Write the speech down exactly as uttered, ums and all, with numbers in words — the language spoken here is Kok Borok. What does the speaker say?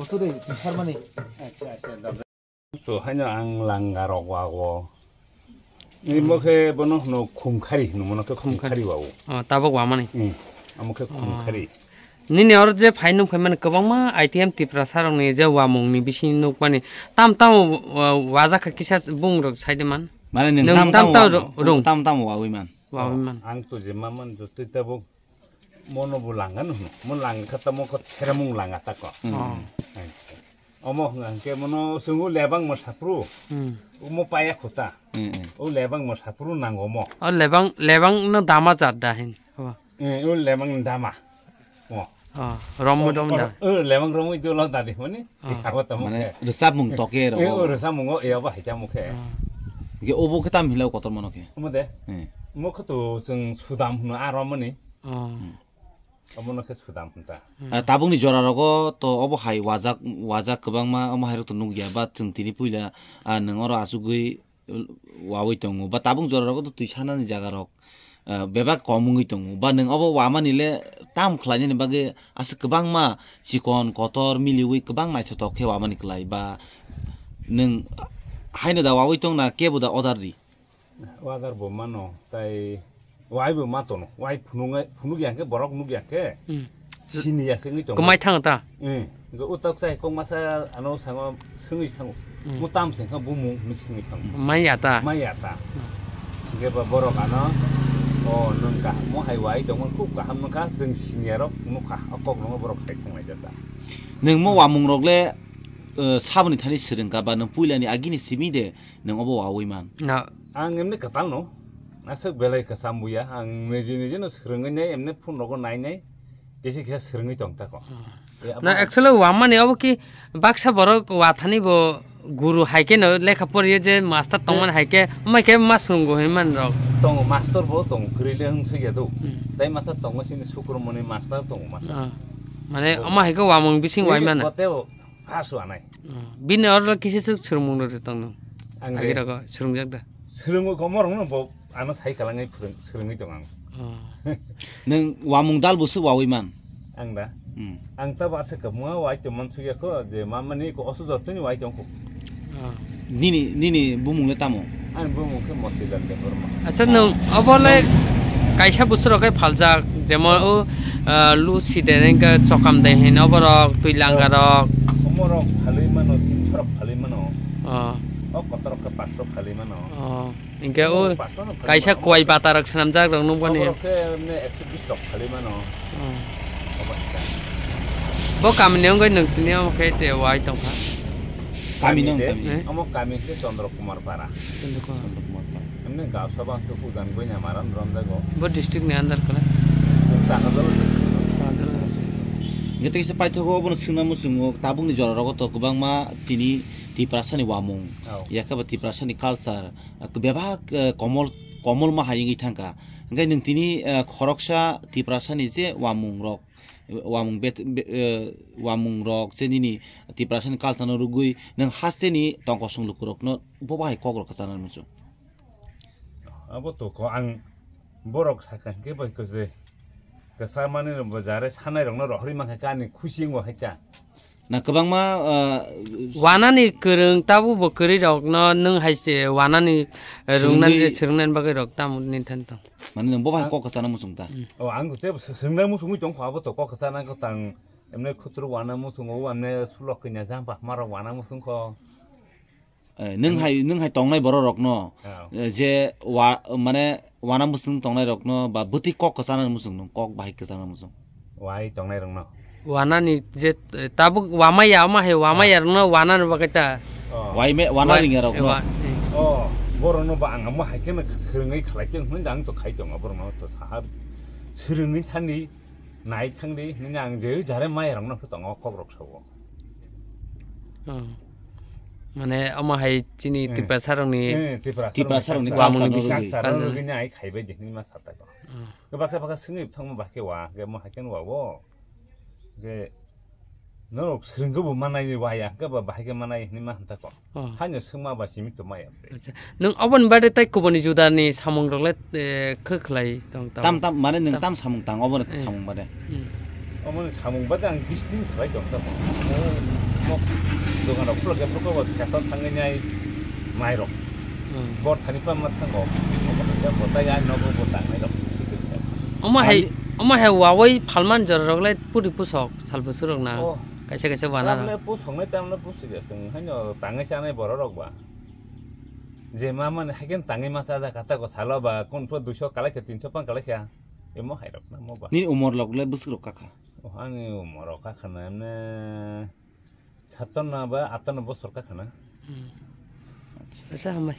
Photo de, twi sarmani. Acha, acha, dal. To haino ang langa rok wago. Ni mo khe bono hwno khumkhari hwno, mono khe khumkhari wago. Oh, tabok wamani. Hmm. Amo khe khumkhari. Nini oro je phai nukphai mani kwbangma I T M Tiprasa rokni je wamungni bisingo nukmani tam tam wa-, wajak kha kisa bung rok saide man. Mane nwng tam tam tam wa-, ro-, rung. Tam tam wawi man. Wawi man. Ang to je ma man jotoi tabok mono bo langa no hwno. Mo langa kha tamo kho seremung langa ta ko. Hmm. Oh. Omo hwnga hwnkhe mono chwng o lebang mo sapru. Hmm. Omo paya khuta. Hmm, hmm. O lebang mo sapru nango mo. O lebang, lebang no dama jat da hin. Haba. Hmm, o lebang dama. O. Oh, romwi dom da. O, lebang romwi dolo da de mani. Oh. Abo tamo mane khe. Rwchapmung toke ro. Eh, o rwchapmung o, eh, abo haita mo khe. Oh. Ge obo khe tam hilo kotor mano khe. Omo de. Hmm. Mo khe to chwng sudam hwno aro mani. Oh. Hmm. Omono khe sudam hwnta. Hmm. Ah, tabukni jora rogo to obo hai wajak, wajak kwbangma omo hai rok to nukya ba chwng tini puila, ah, nwng oro achugwi, uh, wawi tongo ba tabuk jora rogo to twi sanani jaga rok, ah, bebak kom wngwi tongo ba nwng obo wamani le tam khlainani bagwi aswk kwbangma chikon kotor miliwi kwbang naithothok khe wamani kwlai ba nwng haino da wawi tongna kebo da order ri? Order bo mano, tai wai bo ma tono, wai phunuk, phunuk ya khe, borok nuk ya khe, hmm, sini ya se wngwi tongo. Kwmai thango ta? Hmm. Hwnkhe o tok chai kok masa ano sango swngwi thango. Hmm. Mo tam se kha bumung hwnwi swngwi thango. Mai ya ta? Mai ya ta. Hmm. Hwnkhe ba borok ano, o nwng kaham, mo hai wai tongmani khub kaham nukha, chwng sini ya rok nukha, o kok no borok sai thanglai jata. Nwng mo wamung rok le, eh, saboni thani swrwng kha ba nwng puilani agini simi de nwng obo wawi man? Na. Ang emni kwtal no. Aswk belai kwcham buya. Ang niji niji no swrwngwi nai, emni phone rogo nai nai. Kisa kisa swrwngwi tong tako. Hmm. E, na, abo actually wamani obo ki baksa borok wathani bo guru hai khe no lekha poriyo je master tongmani hai khe, amai khe ma swrwngo hinwi man rok. Tongo, master bo tongo, kwrwi le hwng swi ya do. Hmm. Tai master tongo sini Sukromoni master tongo master. Ah. Mane, oh, ama hai khe wamung bising wai mano. Boteo First wanai. Oh, bini oro kisa swk swrwngmung rok tong no? Ang agi de rogo swrwngjak da. Swrwngo komor no bo ano sai kalangwi phwrwng, swrwngwi tong ang. Oh. Nwng wamung dal bo swk wawi man? Ang da? Hmm. Ang ta ba se kwbangma wai tong man sugya kho je ma mani ko osu jotoni wai tong kho. Oh. Nini, nini bumung le tamo? Ani bumung khe Motilal Debbarma. Acha, nwng obo le kaisa bwswk rok khe phaljak, jemon o, ah, Lucy de, hwnkhe Chokam de hin, obo rok, Twi Langa rok. Omo rok phalwi mano, tinso rok phalwi mano. Oh. O kotor rok khe paanch so phalwi mano. Oh. Hwnkhe o paanch so no phalwi kaisa mano. Kwai bata rok swnamjak rok nukmani. Obo rok khe emne ekso bis rok phalwi mano. Oh. Obo khe. Bo kamini wngwi nwng tini omo khe te wai tongkha. Kami nang de, kami. Eh? Omo kami khe Chandra Kumar Para. Chandra Kumar. Chandra Kumar Para. Emne gaosa bang khe Ujan Goina Maran romjago. Bo district ni under kala. Tahajala district. Tahajala district. Jete kisa paithago obono swngna muchungo tabukni jora rogo to kwbangma tini Tiprasa ni wamung. Oh. Yakhe bo Tiprasa ni culture, ah, bebak, eh, komol, komol ma hayungwi thangkha. Hwnkhe nwng tini, eh, khoroksa Tiprasa ni je wamung rok, wamung bet-, be-, eh, wamung rok je nini Tiprasa ni culture no rwgwi nwng haste ni tongkosong lukurok no bo bahai kok rok kwchana muchung. Abo to ko ang borok sakha hwnkhe bai kwchwi kwchamani no bo jare sanai rok no rohorwi mankha khe ani khusi wngo hai ta. Na kwbangma, ah, wanani kwrwng tabuk bo kwrwi rok no nwng hai se wanani, eh, swrwngwi rwngnani, swrwngnani bagwi rok tamo ni than tong. Mane nwng bo bai kok kwchana muchung ta? Mm. O, ang tei swrwngna muchungwi tong kho, abo to kok kwchana kwtang, emne khutru wana muchungo, emne sulok kanya jang ba hama rok wana muchung kho. Eh, nwng hai, nwng hai tongnai borok rok no, ah, eh, je wa, mane wana muchung tongnai rok no ba bwtwi kok kwchana muchung no, kok bahai kwchana muchung. Wai tongnai rok no. Wanani je, eh, tabuk wamaya, ama hai wamaya rok no wana no bagwi ta. Oh. Wai me, wana ringya rok no. Wa-, eh. Oh, borok no ba ang amo hai khe no swrwngwi khlai tong hwnwi ang to khai tongo borok no to saha swrwngwi thani nai thangdi hwnwi ang je jare maya rok no khe tongo kok rok sao. Oh. Mane omo hai chini Hmm. Tiprasa rokni Eh, Tipra Tiprasa rokni Wamung culture-no bisi rwgwi. Culture-no Culture. Rwgwini ai khaibai de hinwi ma sa tako. Hmm. Ke baksa baksa swngwi thangma bahai ke wa, ke mo hai ke wa bo. Ke norok swrwngkhe bo manai wa ya, ke ba bahai ke manai hinwi ma hwn tako. Oh. Haino swngma ba simi tongma ya. Acha. Nwng oboni bade tai kubuni judani samung rok le, eh, khe khlai tong tamo? Tam tam, mane nwng Tam- tam samung tang, oboni Eh. samung bade. Hmm. Oboni samung bade ang bising khlai tong tamo. Mo, mo, dogan rok phlok ya phlok ba kheto thangwi nai mai rok. Hmm. Bor thani pa ma thango. Omo thangya bo tai ya nogo bo tangnai rok. Omo hai, Ali- omo hai wawai phalman jora rok le puri pusok sal bwswk rok na. Oh. Kaisa kaisa wana. Tamle pusok nai tamle pusik ya, chwng haino tangwi chanai borok rok ba. Je ma mani haikhe tangwi ma chajakha tako salo ba, kon pho duiso kalaikha, tinso pang kalaikha. Emo hairok na mo ba. Nini umor lok le bwswk rok kakha? Oh, ani umor rok kakha na emne satanna ba atanna bosor kakha na. Hmm. Acha. Acha, hambai.